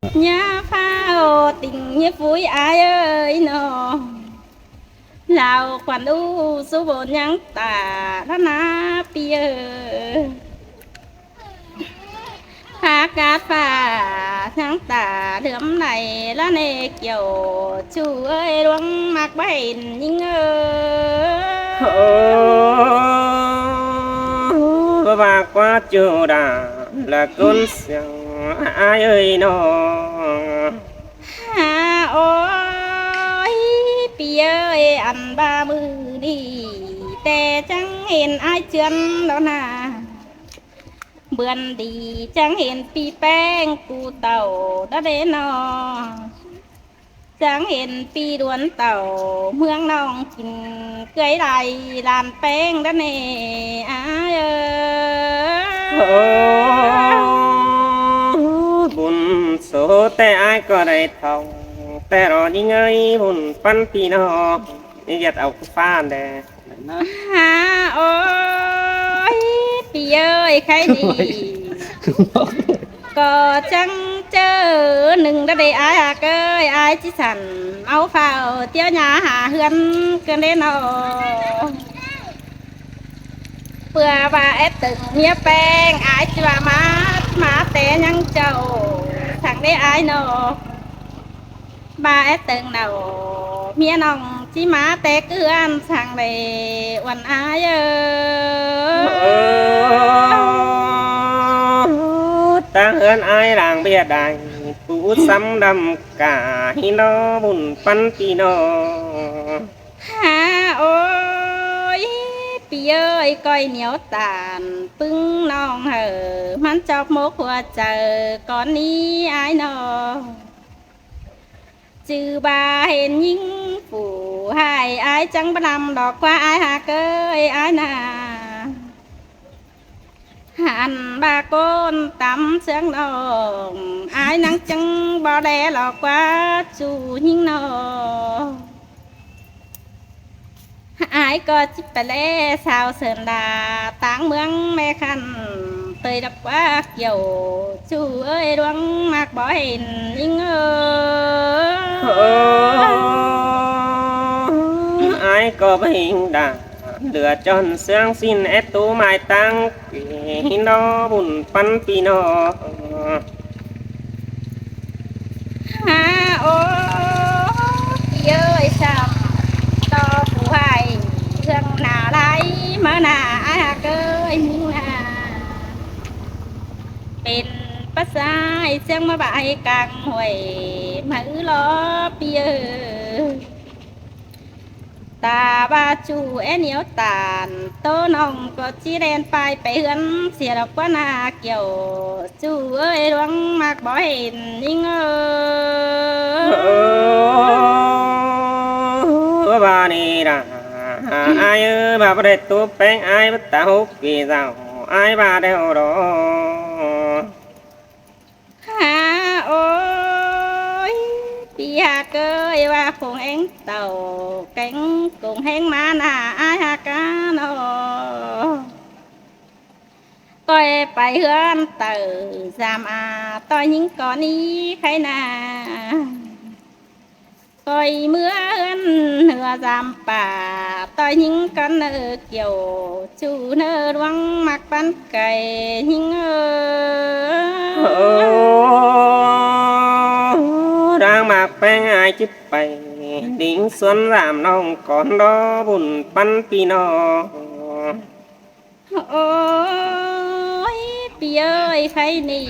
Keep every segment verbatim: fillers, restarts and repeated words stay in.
Nhá phao tỉnh nhé phúi ai ơi nó. Lào khoản u số bộ nhắn tả đó ná pi ơi. Phá cát phá nhắn tả lướm này đó nè kiểu chủ ơi luống mạc bánh nhưng ơi. Ơ, và qua chủ đã là con sương ai ơi nó. Hả ơi, pi ơi ăn ba mươi đi, tè chẳng hên ai chuyến đó nà. Bươn đi chẳng hên pi peng cu tàu đó đế nó. Chẳng hên pi đuôn tàu mương nòng kinh cưới đài làn peng đó nè. Ai ơi. Ơ, bún số tè ai có đài thòng, tè đó những ơi bún pắn pi nó. Những giật ốc phan đè. Hả ơi, pi ơi, khay đi. Có chẳng chớ nưng đã để ai hả ơi, ai chỉ sẵn. Máu phao tiếu nhà hả hươn cơn đế nó. Bữa bà ép từng mía peng, ai chỉ bà má, má té nhăng châu. Thằng đế ai nó. Ba ét tơng nảu, mía nòng chí má té cứ ăn sang lệ uốn ai ơ. Ơ, ta hơn ai làng bia đài, tú sắm đậm cả hi nó bùn pắn pi nó. Hả ơi, pi ơi coi nhiêu tàn, pưng nòng hở, mắn chọc mốc hùa chở, con ni ai nó. Chứ ba hên những phủ hại ai chẳng bắt nằm đỏ qua ai hả ơi ai nà. Hẳn ba con tắm sướng nòng, ai nắng chẳng bỏ đẻ lỏ qua chủ những nó. Ai có chip lẽ sao sơn đà táng mương mẹ khăn tơi đập quá kiểu chủ ơi đuông mạc bó hình những ơ. Ai có bó hình đà lửa tròn sương xin ép tú mai tăng kì nó bùn pắn pi nó. Hả ơi, ơi sao to phủ hại hương nà lai mà nà ai hả ơi mình nà. Bên bắt sai sương mà bại càng huệ mà ư lo pi ơi. Ta ba chủ é nhiêu tàn, tô nòng có chi đen pai pay hươn, sia đọc quan hà kiểu, chủ ơi đuông mạc bó hên, nhưng ơ. Ơ, ba ni đà, ai ơ, ba bá đê tu peng, ai bá ta hốc kì dạo, ai ba đeo đó. Hả ơi, pi hả ơi, ba khung hên tàu, kéng khung hên má nà, ai hả cá nó. Tôi pay hươn tàu, dàm à, tôi những con ý khay nà. Tôi mưa hươn hửa dàm pả, tôi những con nợ kiểu, chủ nợ đuông mạc bắn cày, những ơ. Đang mạc peng ai chip pay, đính xuân dàm nòng con đó bùn pắn pi nó. Ôi, pi ơi, khay nỉ,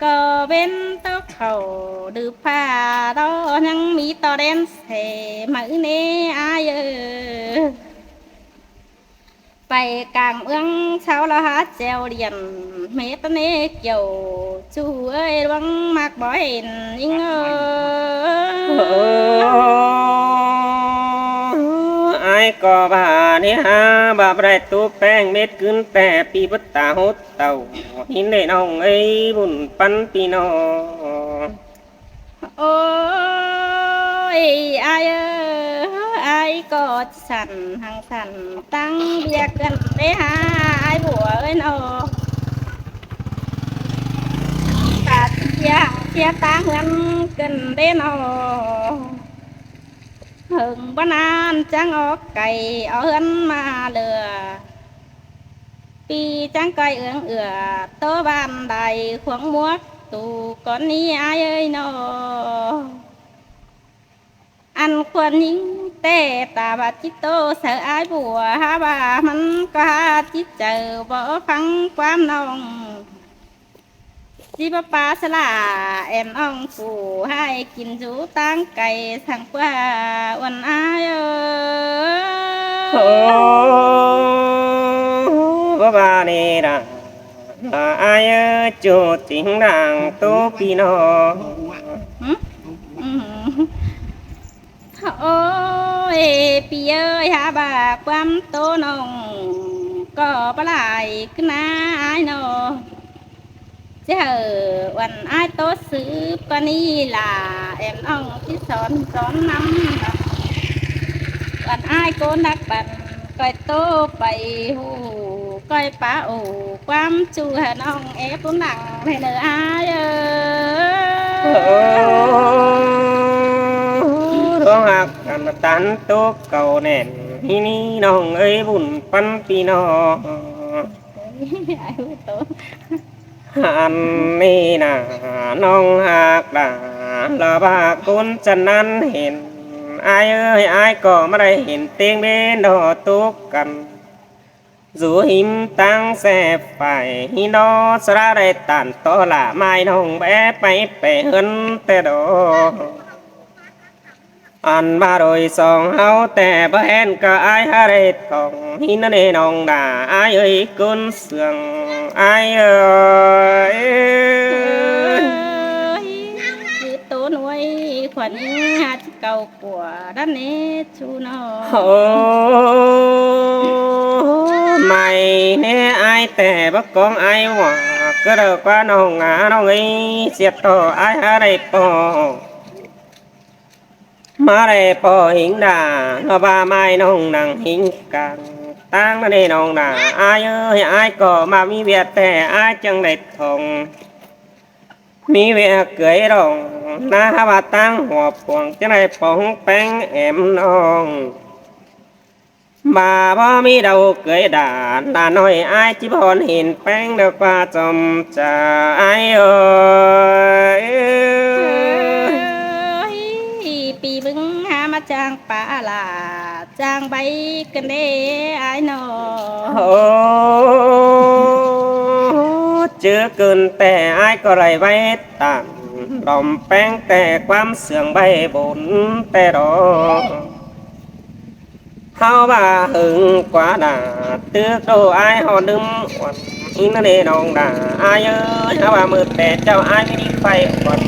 có bên tốc khẩu, đư pha đó, nhăng mí to đen xẻ, mă nê ai ơ. Pay cảng ương, sau lo há treo điện, mết nê kiểu, chủ ơi, đuông mạc bó hên, nhưng ơ. Ai có ba ni ha, ba brai tu peng mết cứng tè pi bớt ta hốt tàu. Hin lệ nòng ấy bùn pắn pi nó. Ôi, ai ơ, ai có sẵn, hàng sẵn, tăng bia cân đế ha, ai bùa ơi nó. Cả bia hàng ꞌTia ꞌtáng ꞌhướn ꞌcợn đé ꞌnọ. Hơng báu ꞌnặn chắng ók cay ók ꞌhướn ꞌmá ꞌlứa. ꞌPi chắng ꞌcoi ương ưa ꞌtố ꞌván đai khuống muốc tu cón ꞌnị ải ới ꞌnọ. Ăn khuôn ꞌnhính ꞌtẹ ta ꞌva ꞌchí ꞌtố saư ải bua hák ꞌva ꞌmắn ꞌcọ hák ꞌchí chaư báu ꞌphắng ꞌquám ꞌnọng. ꞌChí báu ꞌpá sá ꞌlạ ẻm ꞌnọng phủ ꞌhại kin dú ꞌtáng cay săng ꞌpưa uôn ải ới. Báu ꞌva ꞌnị đa, ải ới, ꞌchu chính đang ꞌtố ꞌpi ꞌnọng. Hứ? Ôi, ꞌpi ới, hák ꞌva ꞌquám ꞌtố ꞌnọng ꞌcọ báu lai ꞌcứ ꞌná ải ꞌnọ. ꞌChớ uôn ải ꞌtố sứp ꞌcọ ꞌnị ꞌlạ, ẻm ꞌnọng ꞌchí son son ꞌnặm. Uôn ải ꞌcốn đắc băn ꞌcoi ꞌtố pay ꞌhụ ꞌcoi pá ổ ꞌquám ꞌchu hảư ꞌnọng ép ꞌlụk lăng ꞌlẹ ꞌnớ ải ới. ꞌLuống ꞌhặc ăn tán tốc cảu nẻn ꞌnị ꞌnọng ới, bun ꞌpắn ꞌpi ꞌnọng. Ăn ꞌnị ꞌnạ, ꞌnọng ꞌhặc đa, ꞌlạ ꞌva ꞌcốn chăn ꞌnặn hên ải ới, ải ꞌcọ ꞌmá đảy hên ꞌtếng bến đo tốc căn. Dú hím ꞌtáng ꞌsẹ phải ꞌhí ꞌnọ, sáư đảy tản tó lả ꞌmại ꞌnọng bé pay pẻ ꞌhướn ꞌtẹ đo. Ăn ꞌva đôi song ꞌháu ꞌtẹ báu ꞌhẹn ꞌcọ ải hák đảy thỏng ꞌhí ꞌnớ ꞌnê ꞌnọng đa ải ới, ꞌcốn sương ải ới. Ôi, ꞌchư ꞌtố nuối khuôn ꞌnhính hák ꞌchí cau của đắt ꞌnê ꞌchu ꞌnọ. Ơ, ꞌmạy ꞌnê ải ꞌtẹ báu cóng ải ꞌva ꞌcứ đaư ꞌquá ꞌnọng ꞌnạ ꞌnọng ới, sia ꞌtọ ải hák đảy ꞌpọ. ꞌMá đảy ꞌpọ ꞌhính đa, ꞌlạ ꞌva ꞌmạy ꞌnọng nẳng ꞌhính cang ꞌtáng ꞌnớ ꞌnê ꞌnọng đa ải ới, ải ꞌcọ ꞌmá ꞌmí ꞌviạk ꞌtẹ ải chắng đảy thỏng. ꞌMí ꞌviạk cưới ꞌlống ꞌná hák ꞌva ꞌtáng hua phuông chắng đảy póng ꞌpéng ẻm ꞌnọng. ꞌVa báu ꞌmí đaư cưới đa, đa ꞌnọi ải ꞌchí báu hên ꞌpéng đaư ꞌquá chom ꞌchạ ải ới. Ôi, ꞌpi ꞌmứng hák ꞌmá chang pá ꞌlạ chang ꞌvạy ꞌcợn đé ải ꞌnọ. Ơ, ꞌchư ꞌcứn ꞌtẹ ải ꞌcọ đảy ꞌvạy tản lom ꞌpéng ꞌtẹ ꞌquám sương ꞌvạy bôn ꞌtẹ đo. ꞌHáu ꞌva hưng ꞌquá đa, tứk đô ải ꞌhọt ꞌlứm uôn ꞌhính ꞌnớ ꞌnê ꞌnọng đa ải ới, ꞌháu ꞌva ꞌmự ꞌtẹ ꞌchạu ải ꞌmí ꞌnị pay uôn.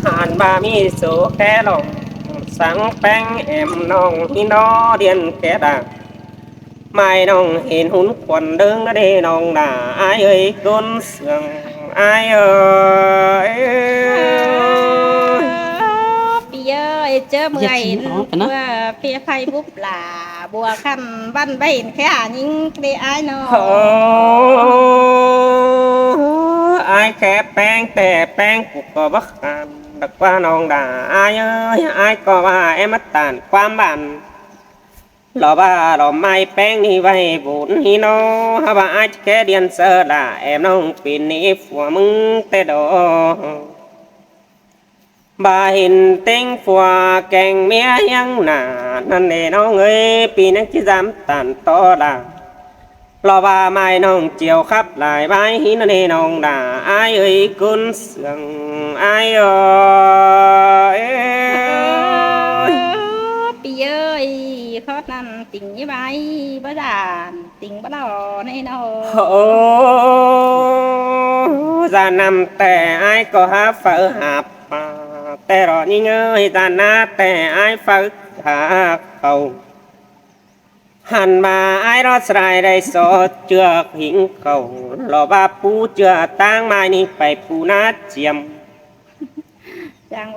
Hẳn ꞌva ꞌmí số ké lỏng săng ꞌpéng ẻm ꞌnọng ꞌhí ꞌnọ điên ké đa. ꞌMạy ꞌnọng hên hún khuôn đơng ꞌnớ ꞌnê ꞌnọng đa ải ới, ꞌcốn sương ải ới. ꞌPi ơi, ꞌchớ ꞌmưa hên ꞌpưa ꞌphi phay búp lả bua khăn băn ꞌvạy hên khé hả ꞌnhính đê ải ꞌnọ. Ơ, ải khé ꞌpéng ꞌtẹ ꞌpéng ꞌcọ báu khăn đaư ꞌquá ꞌnọng đa ải ới, ải ꞌcọ ꞌva ẻm ꞌmá tản ꞌquám bản. ꞌLọ ꞌva lom ꞌmạy ꞌpéng ꞌnị ꞌvạy bôn ꞌhí ꞌnọ, hák ꞌva ải ké điên sáư đa ẻm ꞌnọng pên ꞌnị phua ꞌmứng ꞌtẹ đo. ꞌVa hên ꞌtếng phua keng ꞌmía ꞌhiếng nả ꞌnặn ꞌnê ꞌnọng ới, ꞌpi ꞌnhắng ꞌchí dám tản tó đa. ꞌLọ ꞌva ꞌmạy ꞌnọng chiêu khắp lai ꞌvạy ꞌhí ꞌnặn ꞌnê ꞌnọng đa ải ới, ꞌcốn sương ải ới. ꞌPi ơi, khót ꞌnặn tỉnh ꞌnhí ꞌvạy báu dản tỉnh báu đỏ ꞌnê ꞌnọ. Ơ, dản ꞌnặn ꞌtẹ ải ꞌcọ hák phaư hák pá ꞌtẹ đo ꞌnhính ơi, dản ꞌnặn ꞌtẹ ải phaư hák khảu. Hẳn ꞌva ải ꞌlọt sải đảy so ꞌchưa ꞌhính khảu, ꞌlọ ꞌva pú ꞌchưa ꞌtáng ꞌmạy ꞌnị pay pú ná chiêm.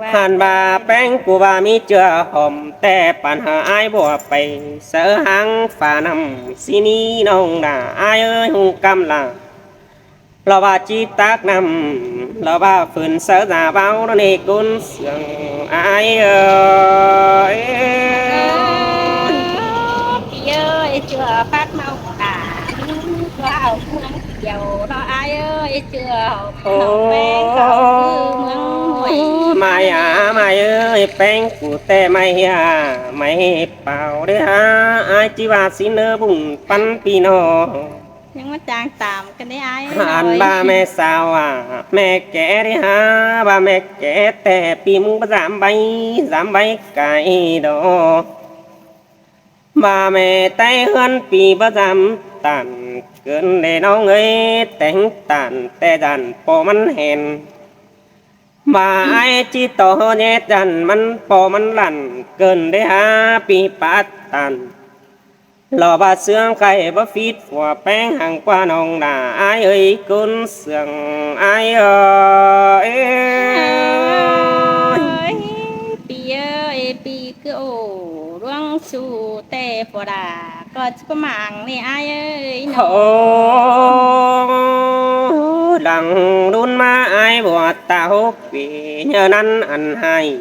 Hẳn ꞌva ꞌpéng cu ꞌva ꞌmí ꞌchưa hom ꞌtẹ păn hảư ải bua pay sáư háng pha ꞌnặm ꞌsí ꞌnị ꞌnọng đa ải ới, ꞌhung ꞌcắm lả. ꞌLọ ꞌva ꞌchí tắc ꞌnặm, ꞌlọ ꞌva phớn sáư dả ꞌvạu ꞌnớ ꞌnị ꞌcốn sương ai ơi. Pí ơi, ꞌchưa pák ꞌmau tả, ꞌchưa au ꞌmướng kiẻo ꞌnớ ai ơi, ꞌchưa au ꞌnọng ꞌpéng au ꞌmướng ꞌmuội. Mai a, mai ơi, ꞌpéng cu ꞌtẹ mai a, mai páo đé hả, ai ꞌchí ꞌva ꞌsịn ꞌnớ bun ꞌpắn ꞌpi ꞌnọng. ꞌNhắng ꞌmá chang tảm căn đé ai. Ăn ꞌnọi. ꞌVa ꞌme sau a, ꞌme ké đé hả, ꞌva ꞌme ké ꞌtẹ ꞌpi ꞌmứng báu dám ꞌvạy, dám ꞌvạy cai đó. ꞌVa ꞌme ꞌTáy ꞌhướn ꞌpi báu dám tản, ꞌcứn đé ꞌnọng ơi, téng tản ꞌtẹ dản ꞌpo ꞌmắn hên. ꞌVa ai ꞌchí tó ꞌhụ ꞌnhét dản ꞌmắn ꞌpo ꞌmắn lản, ꞌcứn đé hả ꞌpi pát tản. ꞌLọ ꞌva ꞌsướng khay báu phít phua ꞌpéng hăng ꞌquá ꞌnọng nả ai ơi, ꞌcốn sương ai ơi. Ơi, ꞌpi ơi, ꞌpi cứ ổ ꞌluống su ꞌtẹ phua đả, ꞌcọ ꞌchí ꞌpá mang ꞌnị ai ơi ꞌnọ. Ơ, lăng đun ꞌmá ai bua ta hốc ꞌpi ꞌnhớ ꞌnặn ăn ꞌhại.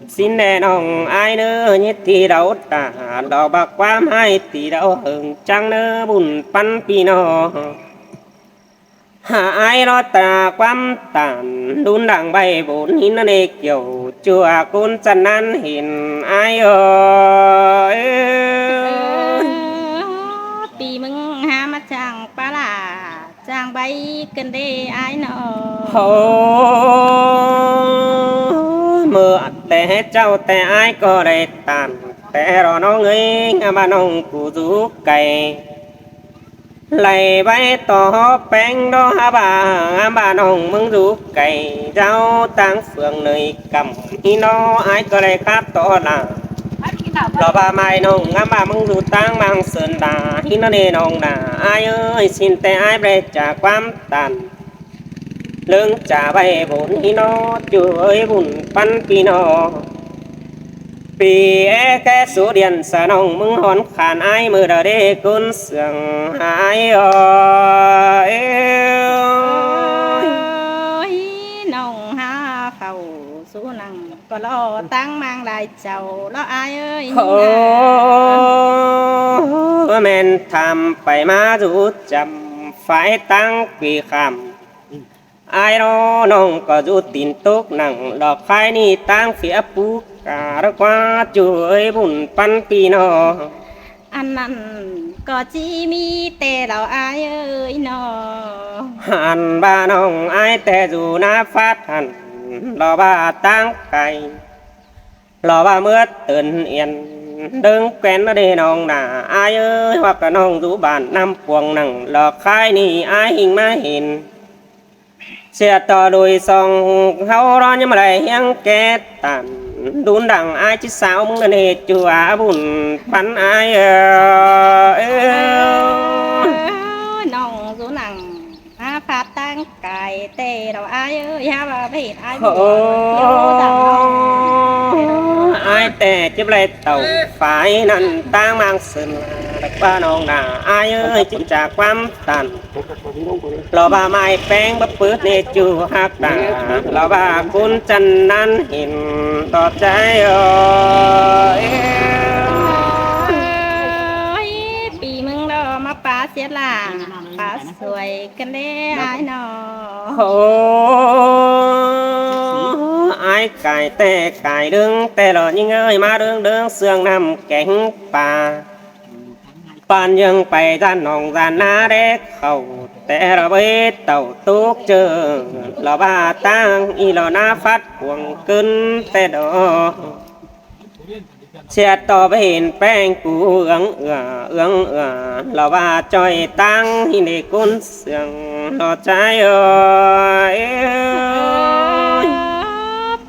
ꞌSịn đé ꞌnọng ai ꞌnớ, ꞌnhí ti đaư tả, đỏ bạc ꞌquám ꞌhại ti đaư hơng chắng ꞌnớ bun ꞌpắn ꞌpi ꞌnọng. Hả ai ꞌlọ ta ꞌquám tản, đun đẳng ꞌvạy bôn hín ꞌnớ ꞌnị kiẻo ꞌchua ꞌcốn chăn ꞌnặn hên ai ơi. Ơ, ꞌpi ꞌmứng hả ꞌmá chang pá lả, chang ꞌvạy căn đé ai ꞌnọ. Hô, ꞌmưa ꞌtẹ ꞌchạu ꞌtẹ ai ꞌcọ đảy tản, ꞌtẹ ꞌlọ ꞌnọng ơi, ngắm ꞌva ꞌnọng cu dú cai. Đảy ꞌvạy tó ꞌpéng đó hả ꞌva, ngắm ꞌva ꞌnọng ꞌmứng dú cai, dáo ꞌtáng phường ꞌnọi cắm hí ꞌnọ ai ꞌcọ đảy khắp tó lả. ꞌLọ ꞌva mai ꞌnọng ngắm ꞌva ꞌmứng dú ꞌtáng mang sơn đà hí ꞌnọ ꞌnị ꞌnọng nả ai ơi, ꞌsịn ꞌtẹ ai báu đảy chả ꞌquám tản. ꞌLớng chả ꞌvạy bôn hí ꞌnọ ꞌchu ơi bun ꞌpắn ꞌpi ꞌnọng. ꞌPi é ké số điện sa ꞌnọng ꞌmứng hón khan ai ꞌmưa đaư đé ꞌcốn sương ai ơi. Ơi, ꞌnọng hả phảu số năng ꞌcọ ꞌlọ ꞌtáng mang lai chảu ꞌlọ ai ơi. Hô, ꞌmen tham pay ꞌmá dú chăm phái ꞌtáng ꞌpi khảm. Ai ꞌnọ ꞌnọng ꞌcọ dú tin tức năng ꞌlọ khai ꞌnị ꞌtáng Facebook ca đó ꞌquá ꞌchu ơi bun ꞌpắn ꞌpi ꞌnọng. Ăn ꞌnặn ꞌcọ ꞌchí ꞌmí ꞌtẹ ꞌlọ ai ơi ꞌnọ. Ăn ꞌva ꞌnọng ai ꞌtẹ dú ꞌná phát hẳn ꞌlọ ꞌva ꞌtáng cai. ꞌLọ ꞌva ꞌmứa tớn yên đớng quen ꞌnớ đé ꞌnọng nả ai ơi, hoặc là ꞌnọng dú bản ꞌnặm puông năng ꞌlọ khai ꞌnị ai ꞌhịnh ꞌmá hên. ꞌSịa tó đuổi song ꞌháu ꞌlọ ꞌnhá ꞌmá đảy hiếng ké tản, đun đẳng ai ꞌchí sao ꞌmứng ꞌnớ ꞌnị ꞌchu a bun ꞌpắn ai ơi. Ơ, ꞌnọng dú năng hả phát ꞌtáng cai ꞌtẹ ꞌlọ ai ơi, hả ꞌva báu hên ai. Ơ, ai ꞌtẹ ꞌchí báu đảy tảu phái ꞌnặn ꞌtáng mang sơn đa ꞌva ꞌnọng nả ai ơi, ꞌchí chả ꞌquám tản. ꞌLọ ꞌva mai ꞌpéng báu pứt ꞌnị ꞌchu hák tả, ꞌlọ ꞌva ꞌcốn chăn ꞌnặn hên tó chai ơi. Ơi, ꞌpi ꞌmứng ꞌlọ ꞌmá pá siết lả, pá suối căn đé ai ꞌnọ. Hô, ai cai ꞌtẹ cai đớng ꞌtẹ ꞌlọ ꞌnhính ơi, ꞌmá đớng đớng sương ꞌnặm kéng pa. Păn ꞌdương pay ꞌdán ꞌnọng ꞌdán ꞌná đé khảu, ꞌtẹ ꞌlọ báu tảu tốc ꞌchớ, ꞌlọ ꞌva ꞌtáng ꞌnị ꞌlọ ꞌná phát cuông ꞌcứn ꞌtẹ đó. ꞌSịa tó báu hên ꞌpéng cu ương ưa, ương ưa, ꞌlọ ꞌva ꞌchoi ꞌtáng hên đé ꞌcốn sương ꞌlọ chai ơi. Ơ,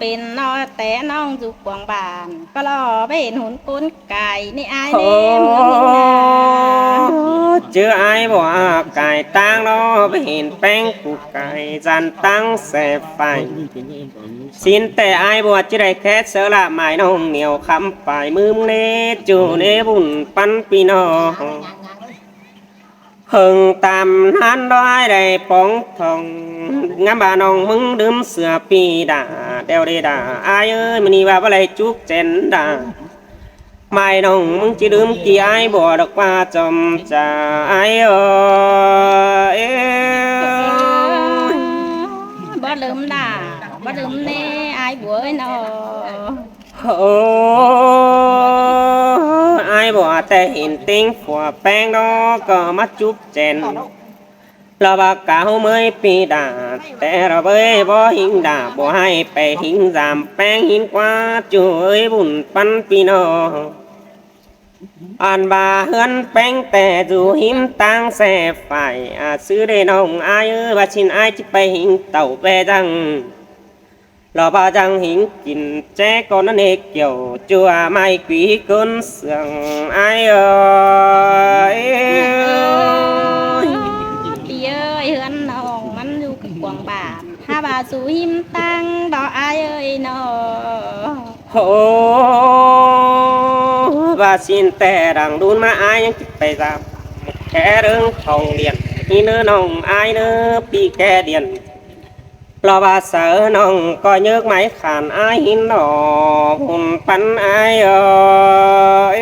pên ꞌnọ ꞌtẹ ꞌnọng dú cuông bản ꞌcọ ꞌlọ báu hên hún ꞌcốn cai ꞌnị ai ꞌnị. Ơ, ꞌchớ ai bua cai ꞌtáng ꞌnọ báu hên ꞌpéng cu cai dán ꞌtáng xe phải. ꞌSịn ꞌtẹ ai bua ꞌchí đảy khét sáư lả mai ꞌnọng nẻo khắm pay ꞌmứ ꞌmứng ꞌnị ꞌchu ꞌnị bun ꞌpắn ꞌpi ꞌnọng. Hơng tam ꞌnán đó ai đảy póng thỏng, ngắm ꞌva ꞌnọng ꞌmứng đưm sửa pi đa, đeo đê đa, ai ơi, ꞌmự ꞌnị ꞌva báu đảy chúp chén đa. ꞌMai ꞌnọng ꞌmứng ꞌchí đưm ki ai bua độc ꞌva chom cha ai ơi. Báu đưm đa, báu đưm ꞌnê, ai bua ơi ꞌnọ. Ơ, ai bua ꞌtẹ hên ꞌtếng phua ꞌpéng đó ꞌcọ ꞌmá chúp chén. Lo ꞌva cá ꞌhụ ꞌmới pi đa, ꞌtẹ lo bới báu ꞌhính đa, báu ꞌhại pay ꞌhính dam ꞌpéng ꞌhính ꞌquá, ꞌchu ơi bun ꞌpắn pi ꞌnọ. Ăn ꞌva ꞌhướn ꞌpéng ꞌtẹ dú ꞌhím ꞌtáng ꞌsẹ phải, ꞌsứ đê ꞌnọng ai ơi, ꞌva ꞌsịn ai ꞌchí pay ꞌhính tảu ꞌve dăng. Lo ꞌva dăng ꞌhính kin ché ꞌcọ ꞌnặn ê, kiẻo ꞌchua ꞌmạy quí ꞌcốn sương ai ơi. Pi ơi, ꞌhướn ꞌnọng ꞌmắn dú cuông bản, hák ꞌva sú ꞌhím ꞌtáng đó ai ơi ꞌnọ. Hô, ꞌva ꞌsịn ꞌtẹ đang đun ꞌmá ai ꞌnhắng ꞌchí pay dam, ké ꞌlớng thỏng điện, ꞌnị ꞌnớ ꞌnọng ai ꞌnớ, pi ké điện. Lo ꞌva saư ꞌnọng ꞌcọ nhớc ꞌmạy khăn ai ꞌhính ꞌnọ, bun ꞌpắn ai ơi.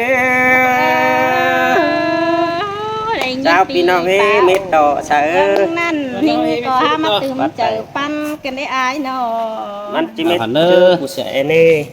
Chao pi ꞌnọng ê, mết đa saư. ꞌNặn ꞌhính ꞌcọ hák ꞌmá tứm chaư ꞌpắn ꞌcọ đảy ai ꞌnọ. ꞌMắn ꞌchí mết ꞌchư ꞌcọ sửa ên ê.